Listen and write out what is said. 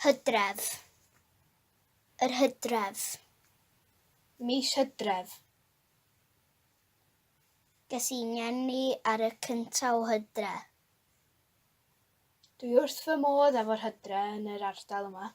Hydref. Yr hydref. Mis Hydref. Ges i ngeni ar y cynta o Hydre. Dwi wrth fy modd efo'r hydre yn yr ardal yma.